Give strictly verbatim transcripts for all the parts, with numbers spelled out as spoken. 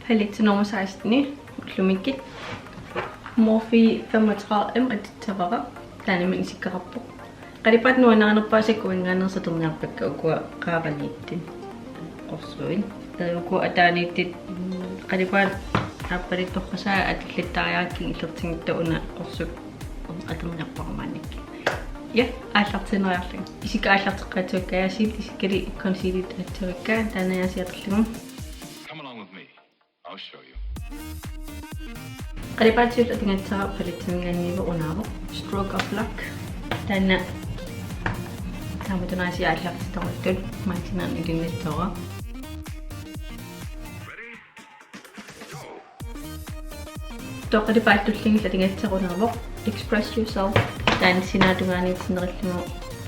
Palettit nummer seksten ullumikkut. Morphe femogtredive M atussavara. Taanna isikkoqarpoq. Qalipaatit nuannarinerpaasakka uanngaanneersut atorniarpakka ukua qaavaniittut qorsuit. Ee, ukua ataaniittut, mm, qalipaatit aappaluttorpassuit atullattariaqarpakka illertinngitsoq una qorsuk atorniarpara maannakkut. Ja, aallartiinnariarlunga. Isikka aallarteqqaassuakka aasiit isikkali concealer atussavakka taanna aasiit atorlugu. Come along with me. I'll show you. Qalipaatit siulleq atugassara palettiminngaanniit unaavoq Stroke of Luck. Taanna taamatut aasiit aallartittorujuuvoq maanna sinaanut ilinnittoora. Taava qalipaatit tullianngillat atugassara unaavoq Express Yourself. Taanna sinaata tungaanut sinnerillugu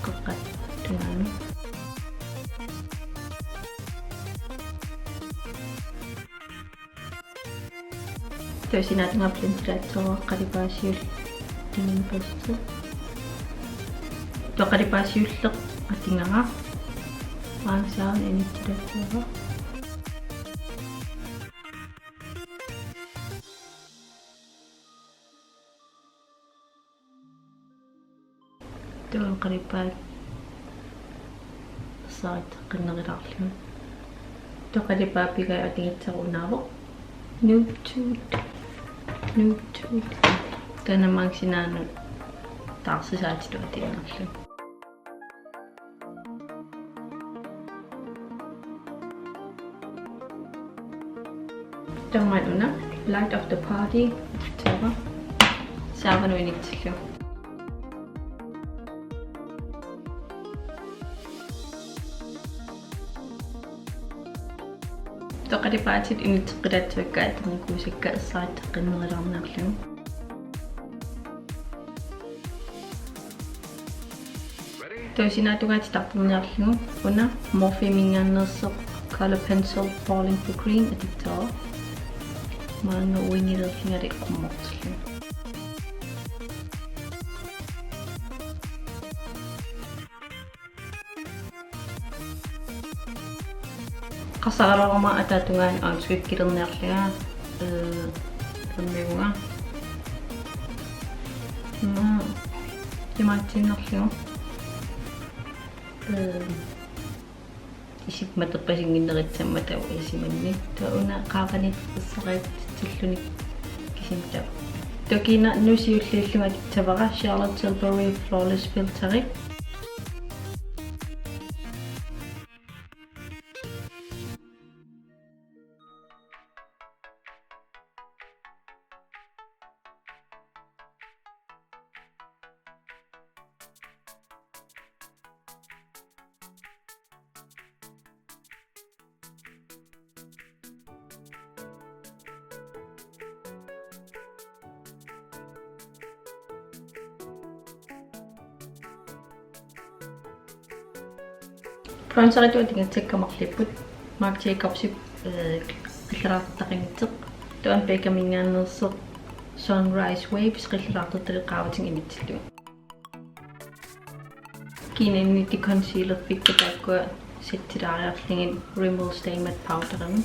qeqqata tungaanut. Taava sinaata tungaa blendilaassavara qalipaatit siulleq atugassara. Taava qalipaatit siulleq atugara. Maanga sinaanut ilinnitsilaassavara. Taava qalipaatit saatteqqinnerulaarlugit. Taava qalipaatit pigaat atugassara unaavoq Nude Tude. Nude Tude. Taanna maanga sinaanut taarsisaatitut atuinnarlugu. Taava una Light of the Party. Taava saavanut initsillugu. Taava qalipaatit initseqqilaassavakka atornikuusakka saatteqqinnerulaarniarlugit. Taava sinaata tungaa titartarniarlugu una Morpheminngaanneersoq Color Pencil Bowling for Cream atussavara. Maanga Wingililerlungali qummortillugu. Qasaraluarama ataatungaani øjenskyggelerniarlunga, øh, tammivunga. Ima, imaatsiinnarlugu. Øh, isip materpasinnginnerissammata uisimanni. Taava una qaavaniittut issaqaatitsillutik kisimta. Taava kiinara siulliullunga atussavara Charlotte Tilbury Flawless Filteri. Bronzeritut atugassakka marluupput Marc Jacobsip, øh, qillalaartartaqanngitsoq. Taava Beccaminngaanneersoq Sunrise Waves qillalaartartalik qaavatigut initsillugu. Kiinara concealerfikkut taakkua settilaariarlugit Rimmel Stay Matte Powderimik.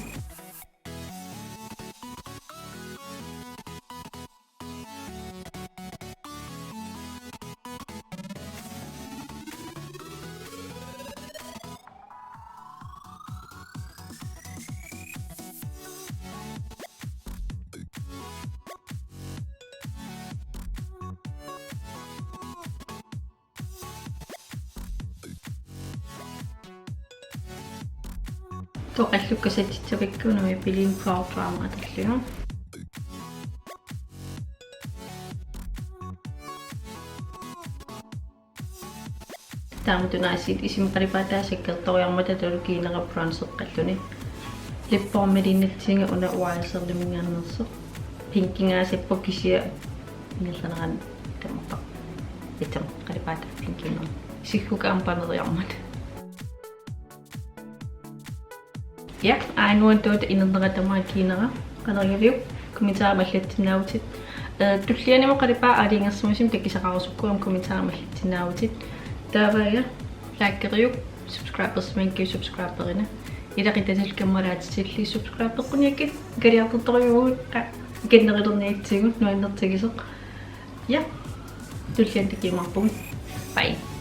Taava qallukka settissavakka una Maybelline Brow Drama atorlugu. Taamatut aasiit isima qalipaataa sakkortoorujuarmata taavalu kiinara bronzeqqalluni. Lip balmiliinnassaanga una Wiserliminngaanneersoq. Pinkingaasappoq kisianni ingerlanerani tammarpara. Itsam qalipaataa pinkinnera. Siggukkut aamma paneriarmat. Ja, aajuna tuuta inernera tamaat kiinara. Qanorigaviuk, kommentarimut allassinnaavutit. Øh, tullianut qalipaat aalajangersimasumik takusaqarusukkuit aamma kommentarimut allassinnaavutit. Taava ja, likeriuk, subscribersimanngikkuit subscriberina. Ilaquttat kammalaatitillu subscribeqquniakkit kaliartortorujuugut, qa-, ikinnerulerniatsigut nuannertigisoq. Ja. Tulliani takuumaarpugut. Bye.